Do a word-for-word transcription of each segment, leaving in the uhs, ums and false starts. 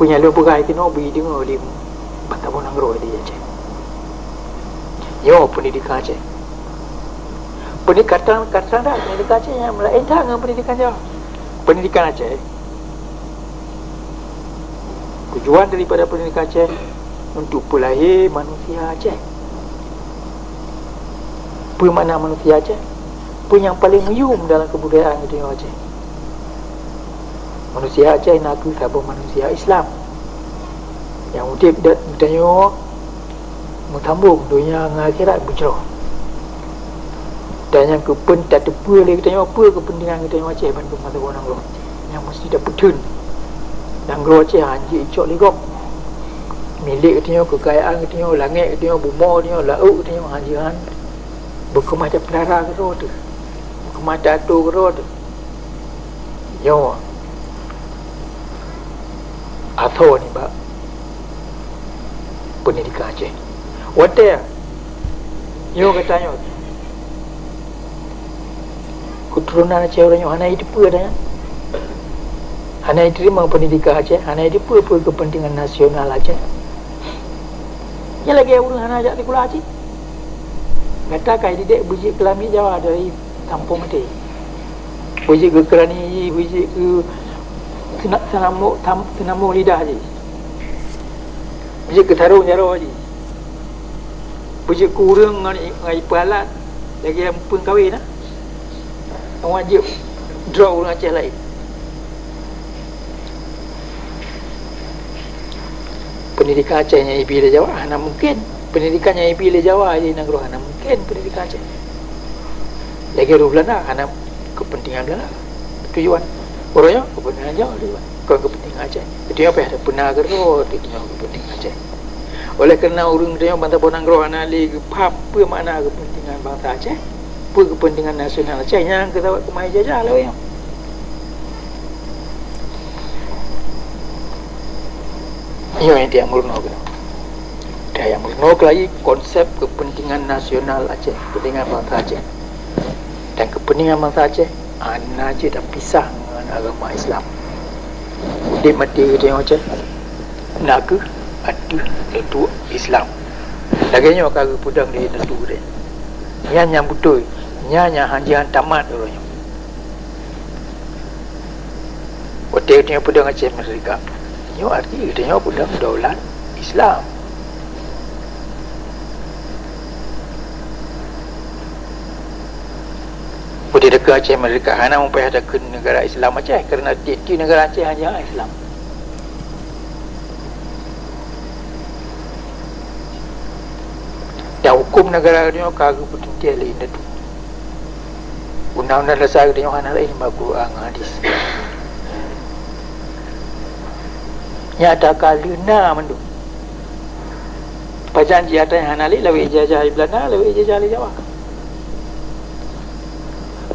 Nyang lôn peugah keunoe bri deungoe lé bansaboh nanggroe di Aceh. Nyoe peundidekan Aceh. Peundidekan, kadang-kadang dak peundidekan Aceh nyang laén that ngon peundidekan Jawa. Peundidekan Aceh, tujuan daripada peundidekan Aceh untuk peulahé manusia Aceh. Peue makna manusia Aceh? Peue nyang paleng meuyuem dalam keubudayaan geutanyoe Aceh? Manusia Aceh nakeuh saboh manusia Islam nyang udeb dan geutanyoe meusambong donya ngon akhirat beujroh. Dan nyang keupeuen tateupeue lé geutanyoe peue keupeuntengan geutanyoe Aceh bandum masa nanggroe nyang meusti tapeutheun. Nanggroe Aceh hana jeuet icok lé gob. Milék geutanyoe, keukayaan geutanyoe, langét geutanyoe, bumoe geutanyoe, laôt geutanyoe hana jeuet. Beukeumah tapeulara keudroe teuh. Beukeumah taatô keudroe teuh. Nyoe asoe nibak peundidekan Aceh. Watèe nyoe gata nyoe, keuturonan Aceh uroe nyoe hana jiteupeue ata nyan. Hana jiteurimong peundidekan Aceh, hana jiteupeue peue keupeuntengan nasional Aceh. Nyan lagèe ureueng hana jak sikula cit. Gata ka ididek beujeuet keu lamiet Jawa dari sampoe maté. Beujeuet keu keurani jih, beujeuet keu seuna-, seunamok, tam-, seunamok lidah jih. Beujeuet keu sarong jaroe jih. Beujeuet keu ureueng ngon i-, ngon ipeualat lagèe ureueng kawén, nah. Awak jeuet droe ureueng Aceh laén. Peundidekan Aceh nyang ibi lé Jawa hana mungken. Peundidekan nyang ibi lé Jawa di nanggroe hana mungken peundidekan Aceh. Lagèe ureueng Beulanda hana keupeuntengan Beulanda tujuan. Ureueng nyoe keupeuntengan Jawa tujuan. Kon keupeuntengan Aceh. Itu nyang payah tapeuna keudroe, itu nyang keupeuntengan Aceh. Oleh karena ureueng geutanyoe bansaboh nanggroe hana lé geupaham peue makna keupeuntengan bansa Aceh, peue keupeuntengan nasional Aceh, nyang keuh sabab keumah jijajah lé ureueng nyoe. Nyoe nyang tajak meurunoe keunoe. Tajak meurunoe keulai konsep keupeuntengan nasional Aceh, keupeuntengan bansa Aceh. Dan keupeuntengan bansa Aceh hana jeuet tapisah ngon agama Islam. Udeb maté geutanyoe Aceh nakeuh ateueh linto Islam. Lagèe nyoe ka geupeudong lé Indatu tadi. Nyan nyang beutôi, nyan nyang hana jihan tamat uroe nyoe. Watèe geutanyoe peudong Aceh Merdeka, nyoe arti geutanyoe peudong daulat Islam. Watèe takheun Aceh Merdeka, hana meupayah takheun neugara Islam Aceh, karena tiep-tiep neugara Aceh hanya Islam. Dan huköm neugara nyoe ka geupeuteuntèe lé indatu. Undang-undang dasar geutanyoe hana laén nibak Quran ngon hadis. Nyata ka lheueh na mandum. Pajan jih ata nyang hana lé lawét ijajah lé Beulanda, lawét ijajah lé Jawa.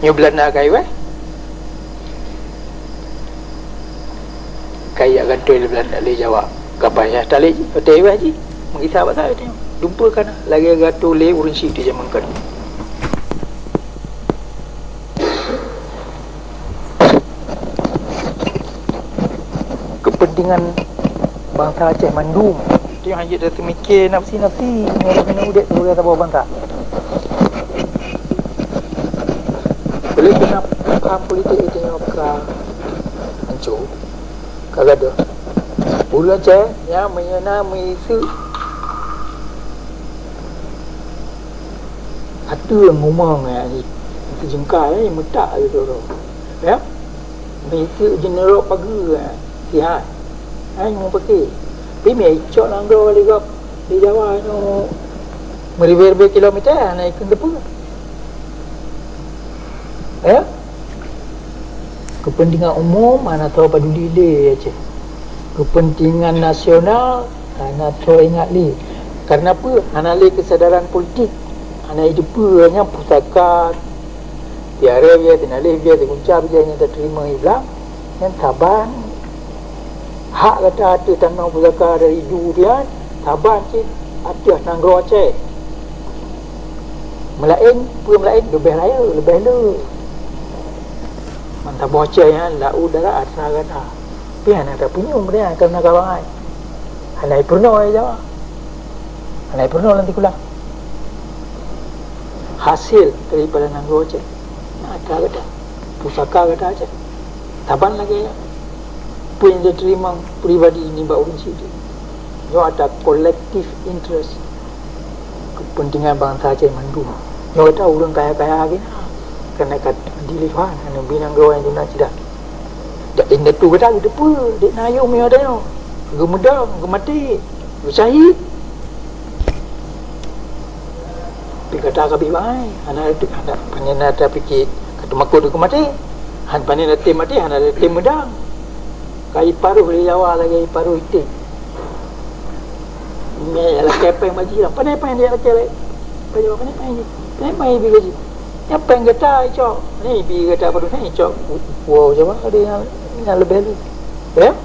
Nyoe Beulanda ka iwèh, ka ijak gantoe lé Beulanda, lé Jawa. Ka payah talét jih, watèe iwèh jih, meugisa bak saát geutanyoe. Dumpeue ka na, lagèe geuatô lé ureueng chik di jameun ka na. Keupeuntengan bansa Aceh mandum. Tanyoe hana jeuet taseumike nafsi-nafsi, nyoe keuneuk udép sibagoe saboh bansa. Oleh karena paham politik geutanyoe ka hanco, ka gadôh. Ureueng Aceh nyan meunyoe na meuiseuk ateueng umong nyan, teujeungkai, eh, meutak gitu. Ya? Meuiseuk jeuneuroe pageue, eh, sihat. Hai, meupaké. Tapi meuicok nanggroe lé gob di Jawa nyoe meuribèe-ribèe kilomèter, hana ikheun teupeue. Ya? Keupeuntengan umum hana soe paduli lé Aceh. Keupeuntengan nasional hana soe ingat lé. Karena peue? Hana lé keusadaran politik. Hana jiteupeue nyan pusaka Tiaré biasa, Sinaleh biasa, Gunca biasa nyang tateurimong i blang, nyan saban hak gata ateueh tanoh pusaka dari ju nyan, saban cit ateueh nanggroe Aceh. Meulaén, peue meulaén, leubeh rayeuk, leubeh le. Ban saboh Aceh nyan laôt darat atra gata. Hana tapeunyum, hana tapeunyum, hana tapeunyum. Hana ipeurunoe Jawa. Hana ipeurunoe lam tikulah. Hasil daripada nanggroe Aceh, na atra gata, pusaka gata Aceh. Saban lagèe peue nyang jiteurimong pribadi nibak ureueng sideh. Nyoe atra collective interest, kepentingan bansa Aceh mandum. Nyoe gata ureueng kaya-kaya lagèe na, keuneuk ka dilèe Tuhan, aneuk binang droe nyang tuna cit dah. Jak indatu gata geuteupeue, dek na yum nyoe tanyoe. Geumeudong, geumaté, geusyahid. Tapi gata ka bit bangai, hana, hana, panen na tapike ka teumakot keu maté. Han panen na tem maté, hana tem meudong. Ka iparoh lé Jawa lagèe iparoh iték. Mé lakèe péng bak jih, pane péng dia lakèe lé. Bak Jawa pane péng jih. Pane péng ibi bak jih. Nyan péng gata icok. Ni ibi gata baru ni icok. Wow, Jawa ada yang, yang lebih lu. Ya?